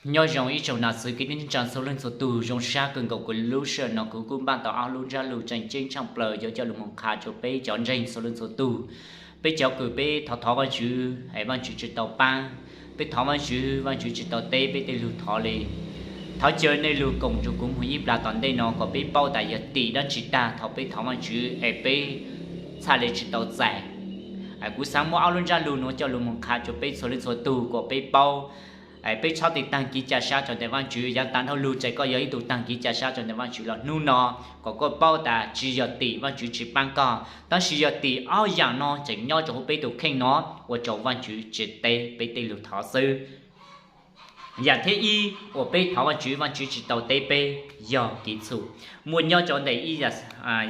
Nyob zoo ib tsoom nam txiv kwv tij neej tsa txhua leej txhua tug, zoo sab kawg nkaus kuv lub sij hawm no kuv kuj npaj tau ob lub ntsab lus tseem ceeb tshaj plaws yuav coj los mus qha rau peb cov ntseeg txhua leej txhua tug. Peb cov kws peb thov thov Vajtswv es Vajtswv tsis tau paab, peb thov Vajtswv, Vajtswv tsis tau teb peb tej lug thov li. Thov caw nej lug koom rua kuv moog ib plag tom ntej no kom peb paub tas yog tim dlaab tsi tag thaum peb thov Vajtswv es peb txhaj le tsis tau txais. Kuv xaav muab ob lub ntsab lug nuav coj lug mus qha rua peb txhua leej txhua tug kom peb paub. Peb txhob tim taag kev ca sab rua ntawm Vajtswv. Yav taag dhau lug ces koj yog ib tug taag kev ca sab rua ntawm Vajtswv los hnub no kom koj paub tas tsis yog tim Vajtswv tsis paab koj, tab sis yog tim ob yaam no tseem nyob rua huv peb tug kheej no ua rua Vajtswv tsis teb peb tej lug thov xwb. Yaam thib ib uas peb thov Vajtswv, Vajtswv tsis tau teb peb yog kev txhum. Muaj nyob rua ntawm ib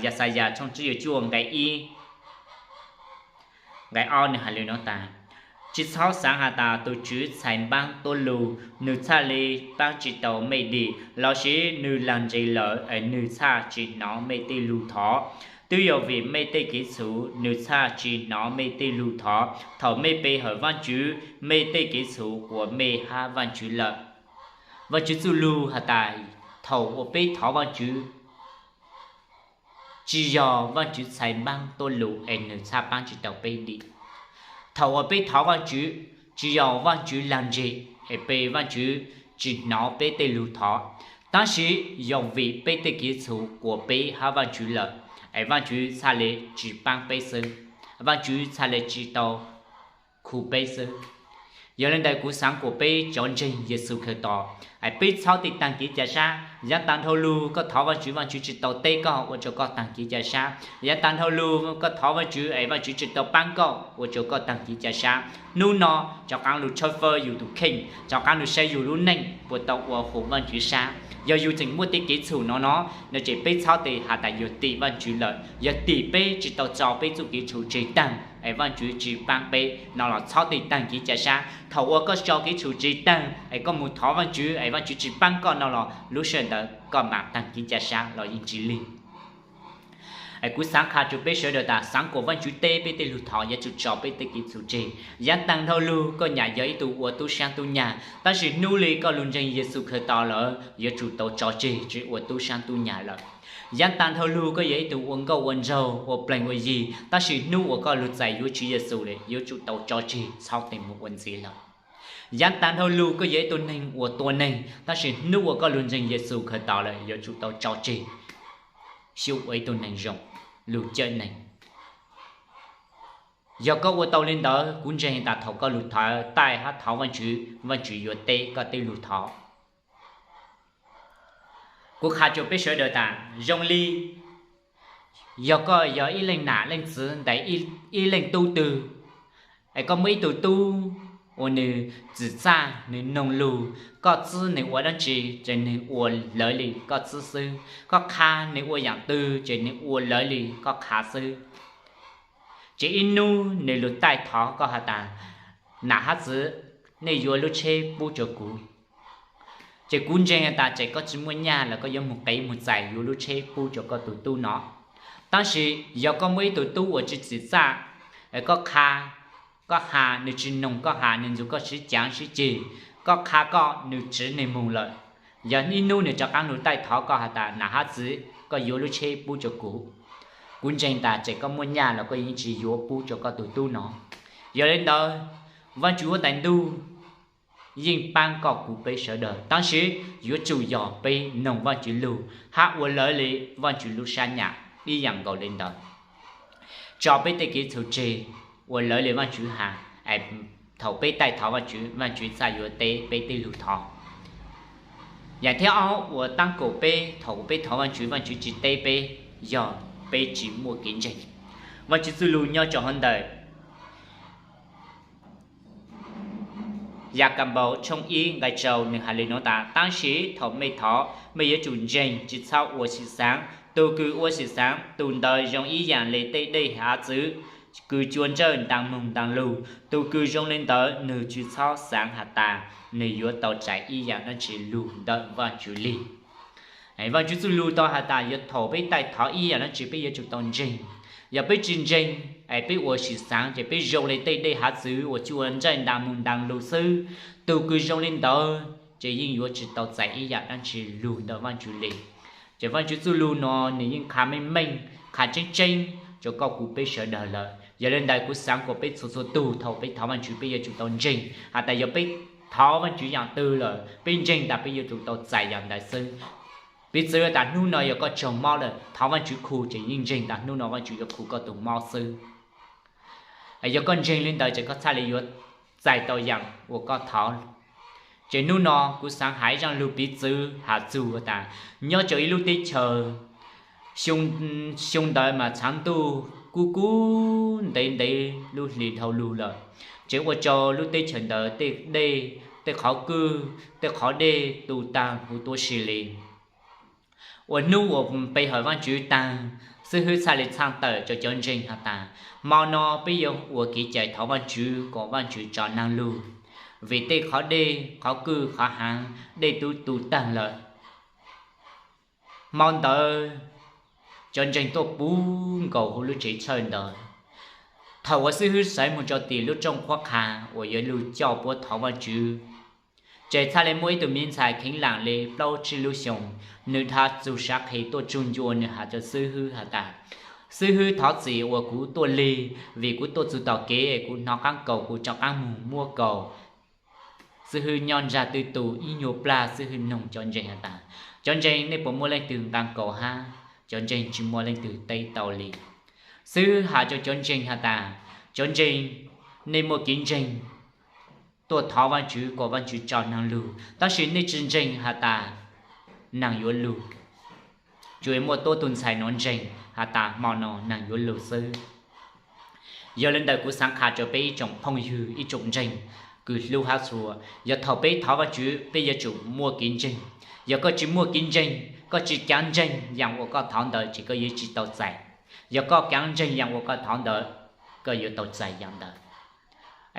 Yaxayas tshooj tsib caug cuaj nqe ib, nqe ob nwg has le nuav tas: Tsis txhob xaav has tas tus Tswv txhais npaab tuab lug, nwg txhaj le paab tsis tau mej dim, lossis nwg lag ntseg lawm es nwg txhaj tsis nov mej tej lug thov. Twb yog vim mej tej kev txhum, nwg txhaj tsis nov mej tej lug thov thaum mej pe hawm Vajtswv mej tej kev txhum uas mej hab Vajtswv lawm. Vajtswv txuj lug has tas thaum uas peb thov Vajtswv, tsis yog Vajtswv txhais npaab tuab lug es nwg txhaj paab tsis tau peb dim. Thaum uas peb thov Vajtswv, tsis yog Vajtswv lag ntseg es pe Vajtswv tsis nov peb tej lug thov, tab sis yog vim peb tej kev txhum uas peb hab Vajtswv lawm es Vajtswv txhaj le tsis paab peb xwb, Vajtswv txhaj le tsis tau khu peb xwb. Yog le ntawd kuv xaav kuas peb cov ntseeg Yexus Khetos, peb txhob tim taag kev ca sab. Yav taag dhau lug koj thov Vajtswv, Vajtswv tsis tau teb koj ua rua koj taag kev ca sab. Yav taag dhau lug koj thov Vajtswv es Vajtswv tsis tau paab koj ua rua koj taag kev ca sab. Hnub no rov qaab lug tshawb fawb yug tus kheej, rov qaab lug saib yug lub neej puas tau ua hum Vajtswv sab. Yog yug tseem muaj tej kev txhum no no, no ces peb txhob tes has tas yog tim Vajtswv lawm, yog tim peb tsis tau tso peb txuj kev txhum tseg taag es Vajtswv tsis paab peb no los txhob tes taag kev ca sab. Thaum uas koj tso kev txhum tseg taag es koj mus thov Vajtswv es Vajtswv tsis paab koj no los lub sij hawm ntawd koj maam taag kev ca sab los yeej tsis lig. Kuv xaav qha rua peb sawv daws tas xaav kuas Vajtswv teb peb tej lug thov yuav tsum tso peb tej kev txhum tseg. Yav taag dhau lug koj nyam yog ib tug ua tub sab tub nyag, tab sis hnub le koj lug ntseeg Yexus Khetos lawm yuav tsum tau tso tseg tsis ua tub sab tub nyag lawm. Yav taag dhau lug koj yog ib tug ua nkauj ua nraug ua pleeg ua yig, tab sis hnub uas koj lug txais yuav Tswv Yexus lawm yuav tsum tau tso tseg txhob tes mus ua ntxiv lawm. Yav taag dhau lug koj yog ib tug neeg uas tua neeg, tab sis hnub uas koj lug ntseeg Yexus Khetos lawm yuav tsum tau tso tseg xyuas ua ib tug neeg zoo, lug cawm neeg. Yog koj ua tau le ntawd kuv ntseeg tas thaum koj lug thawv taij hab thov Vajtswv, Vajtswv yuav teb koj tej lug thov. Kuv qha rua peb sawv daws tas zoo li yog koj yog ib leej nam leej txiv ntawm ib leej tub twg, es koj muaj ib tug tub uas nwg txim txaj, nwg noog lug, koj txib nwg ua dab tsi ces nwg ua lawv li koj txib xwb, koj qha nwg ua yaam twg ces nwg ua lawv li koj qha xwb. Ces ib nub nwg lug taij thov koj has tas, nam hab txiv, nej yuav lub tsheb pub rua kuv. Ces kuv ntseeg has tas ces koj tsi muaj nyaj los koj yuav moog qev moog txais yuav lub tsheb pub rua koj tug tub no. Tab sis yog koj muaj ib tug tub uas tsi txim txaj, koj qha, koj has nwg tsi noog koj has, nwg ntxug koj sib caav sib ceg, koj qha koj nwg tsiv nwg moog lawm. Yog ib nub nwg rov qaab lug taij thov koj has tas nam hab txiv, koj yuav lub tsheb pub rua kuv, kuv ntseeg tas ces koj muaj nyaj los koj yeej tsi yuav pub rua koj tug tub no. Yog le ntawd, Vaajtswv huab tais ntuj yeej paab koj kuv peb sawv daws, tab sis yuav tsum yog peb noog Vaajtswv lug hab ua lawv li Vaajtswv lub sab nyam ib yaam nkaus le ntawd. Tso peb tej kev txhum tseg, ua lawv li Vaajtswv has, thaum peb taij thov Vaajtswv, Vaajtswv txhaj yuav teb peb tej lug thov. Yaam thib ob uas taab kaum peb, thaum peb thov Vaajtswv, Vaajtswv tsi teb peb, yog peb tsi muaj kev ntseeg. Vaajtswv txuj lug nyob rua huv ntawm Yakaunpaus tshooj ib nqai rau nwg has le nuav tas, tab sis thaum mej thov, mej yuav tsum ntseeg, tsi txhob ua sim xaav. Tug kws ua sim xaav, tug ntawd zoo ib yaam le tej dej hav txwv kws cua ntsawj ntaag moog ntaag lug. Tug kws zoo le ntawd, nwg tsi txhob xaav has tas nwg yuav tau txais ib yaam dlaab tsi lug ntawm Vaajtswv li. Vaajtswv txuj lug tau has tas yog thaum peb taij thov ib yaam dlaab tsi peb yuav tsum tau ntseeg. Yog peb tsi ntseeg, es peb ua sim xaav ces peb zoo le tej dej hav txwv uas cua ntsawj ntaag moog ntaag lug xwb. Tug kws zoo le ntawd, ces yeej yuav tsis tau txais ib yam dab tsi lug ntawm Vaajtswv le. Ces Vaajtswv txuj lug no nwg yeej qha meej meej, qha tseeb tseeb rua koj kuv peb sawv dlawg lawm. Yog le ntawd kuv xaav kuas peb txhua txhua tug thaum peb thov Vaajtswv peb yuav tsum tau ntseeg has tas yog peb thov Vaajtswv yaam twg lawm, peb ntseeg tas peb yuav tsum tau txais yaam ntawd xwb. Piv txwv tas hnub no yog koj tsaug mob lawm, thov Vaajtswv khu ces yeej ntseeg tas hnub no Vaajtswv yuav khu koj tug mob xwb. Yog koj ntseeg le ntawd ces koj txhaj le yuav txais tau yaam uas koj thov. Ces hnub no kuv xaav has ib zaaj lug piv txwv has txug tas nyob rua ib lub teb chaws, xyoo ntawd mas txhaav ntuj kub kub ntev ntev lub hli dhau lug lawm, ces ua rua lub teb chaws ntawd tej dej, tej qhov kwj, tej qhov dej tu taag huv tuab si le. Ua hnub uas pe hawm Vaajtswv taag, xib hwb txhaj le txhaaj tawm rua cov ntseeg has tas hmo no peb yuav ua kev cai thov Vaajtswv kom Vaajtswv tso naag lug, vim tej qhov dej, qhov kwj, qhov haav, dej tub tu taag lawm. Hmo ntawd cov ntseeg tuaj puv nkaus huv lub tsev chawj ntawd. Thaum uas xib hwb sawv moog rua tim lub rooj qhuab qha uas yuav lug coj puab thov Vaajtswv, ces txhaj le muaj ib tug miv ntxhais kheev laam le plaub tsib lub xyoos, nwg dlha txug saav qhe tuaj tsuj ncua, nwg has rua xib hwb has tas, xib hwb thov txim uas kuv tuaj lig, vim kuv tuaj txug tom kev kuv hnov qaab kaus kuv rov qaab moog muab kaus. Xib hwb nyob ntsag twj tus ib nyuas plag, xib hwb noog cov ntseeg has tas, cov ntseeg nej puas muaj leej twg nqaa kaus hab? Cov ntseeg tsis muaj leej twg teb tau li. Xib hwb has rua cov ntseeg has tas, cov ntseeg, nej muaj kev ntseeg tuaj thov Vaajtswv kom Vaajtswv tso naag lug, tab sis nej tsi ntseeg has tas naag yuav lug. Tsuas muaj tuab tug ntxhais nuav ntseeg has tas hmo no naag yuav lug xwb. Yog le ntawd kuv xaav qha rua peb ib tsoom phooj ywg, ib tsoom ntseeg kws hlub hab txhua, yog thaum peb thov Vaajtswv peb yuav tsum muaj kev ntseeg. Yog koj tsi muaj kev ntseeg, koj tsi kaav ntseeg yaam uas koj thov ntawd ces koj yuav tsi tau txais. Yog koj kaav ntseeg yaam uas koj thov ntawd, koj yuav tau txais yaam ntawd.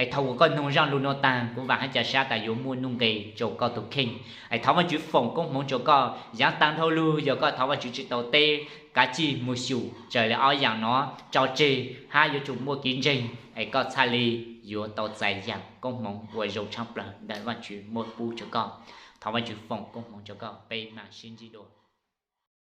Es thaum uas koj noog zaaj lug nuav taag, kuv vaam hab ca sab tas yuav muaj nuj nqe rua koj tug kheej. Es thov Vaajtswv foom koob hmoov rua koj. Yaav taag dhau lug yog koj thov Vaajtswv tsi tau teb, kav tsij moog xyum raws le ob yaam no, tso tseg hab yuav tsum muaj kev ntseeg, es koj txhaj le yuav tau txais yaam koob hmoov uas zoo tshaaj plawg ntawm Vaajtswv muab pub rua koj. Thov Vaajtswv foom koob hmoov rua koj, peb maam sib ntsib dua.